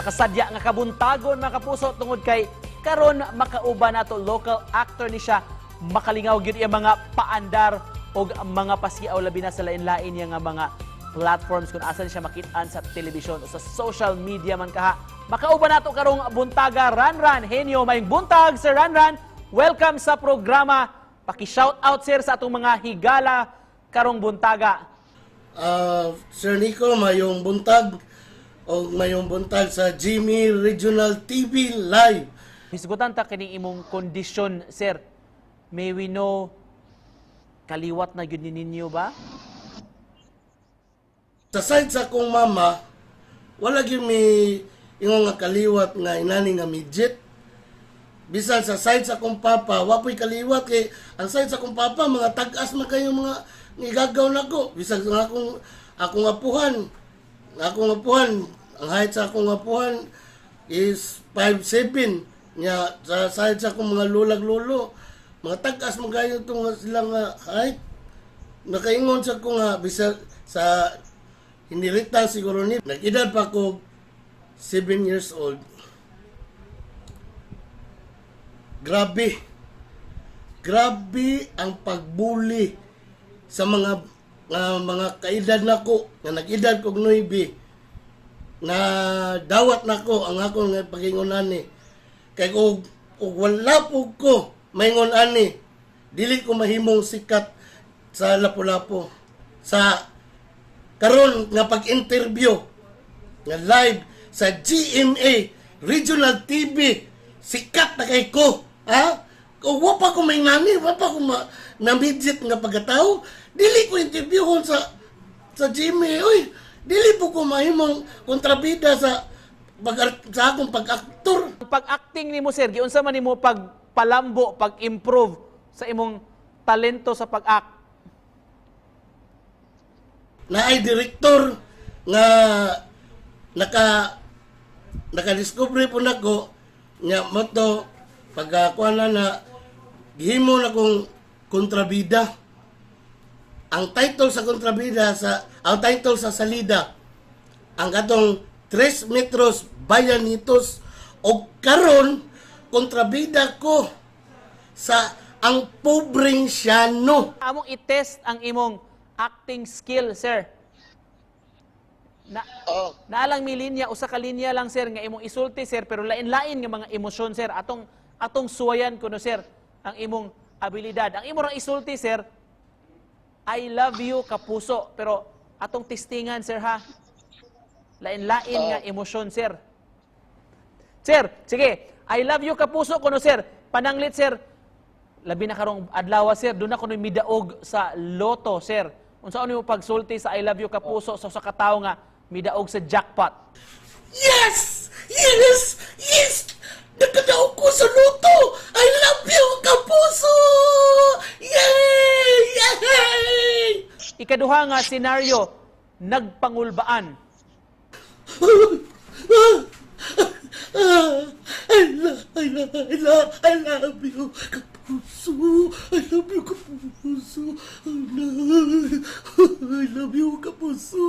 Usa ka sadya nga kabuntagon, mga kapuso, tungod kay karon makauban nato, local actor ni siya, makalingaw gyud iyang mga paandar og mga pasiaw, labi na sa lain-lain niya nga mga platforms kung asan siya makit-an sa telebisyon o sa social media man kaha. Makauban nato karong buntaga, Ranran Henyo. Maayong buntag, Sir Ranran. Welcome sa programa. Paki-shout out, sir, sa atong mga higala karong buntaga. Sir Nico, mayong buntag o mayong buntag sa GMA Regional TV Live. Hisgutan ta kining imong kondisyon, sir. May we know, kaliwat na gyud ni ninyo ba? Sa side sa akong mama, wala gyud may ingon nga kaliwat nga inani nga midget. Bisan sa side sa akong papa, wa po'y kaliwat kay ang side sa akong papa, mga tag-as man kayo, mga ngigagaw nako. Bisan sa akong apuhan, ang height sa akong apuhan is 5'7". Nya sa side sa akong mga lolag lolo, mga tag-as man kayo itong sila nga height. Nakaingon sa ko nga bisan sa hinirita siguro ni nag-edad pa ko 7 years old. Grabe. Grabe ang pagbuli sa mga kaedad nako nga nag-edad kog 9 na dawat nako ang akong nga pagingon ani kay og wala po ko maingon ani, dili ko mahimong sikat sa Lapu-Lapu sa karon nga pag-interview nga live sa GMA Regional TV. Sikat na kay ko, ha. Kung wa pa ko may nani, wa pa ko na midget nga pagkatao, dili ko interviewon sa GMA, oy. Dili po ko mahimong kontrabida sa akong pag-aktor. Ang pag-acting nimo, sir, giunsa man nimo pagpalambo, pag-improve sa imong talento sa pag-act? Naay direktor nga naka-discover po nako nga moto pagkakuha na na gihimo na kong kontrabida. Ang title sa kontrabida, sa ang title sa salida, ang katong 3 metros Bayanitos, og karon kontrabida ko sa Ang Probinsyano. Among i-test ang imong acting skill, sir. Na Oh. Naalang mi linya, usa ka linya lang, sir, nga imong isulti, sir, pero lain-lain nga mga emosyon, sir. Atong suwayan kuno, sir, ang imong abilidad. Ang imo rang isulti, sir, "I love you, kapuso." Pero atong testingan, sir, ha. Lain-lain nga emosyon, sir. Sir, sige, "I love you, kapuso" kuno, sir. Pananglit, sir. Labi na karong adlaw, sir, duna kuno midaog sa lotto, sir. Unsa nimo pagsulti sa "I love you, kapuso" sa usa ka tawo nga midaog sa jackpot? Yes! Yes! Yes! Nakadaog ko sa lotto! I love you, kapuso! Yay! Yay! Ikaduha nga senaryo, nagpangulbaan. I love you, kapuso. I love you, kapuso. I love you, kapuso.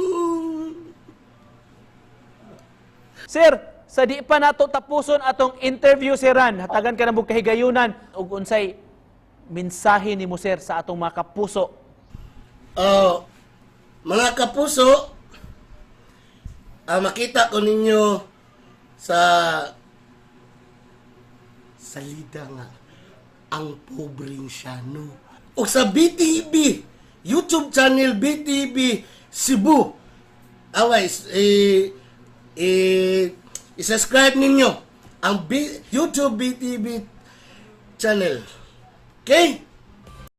Sir, sa di pa nato tapuson atong interview, Sir Ran, hatagan ka na kahigayunan ug unsay mensahe nimo, sir, sa atong mga kapuso? Oh, mga kapuso, makita ko ninyo sa salida nga Ang Probinsyano. O sa BTV, YouTube channel BTV Cebu. Away, eh, i-subscribe ninyo ang YouTube BTV channel. Okay?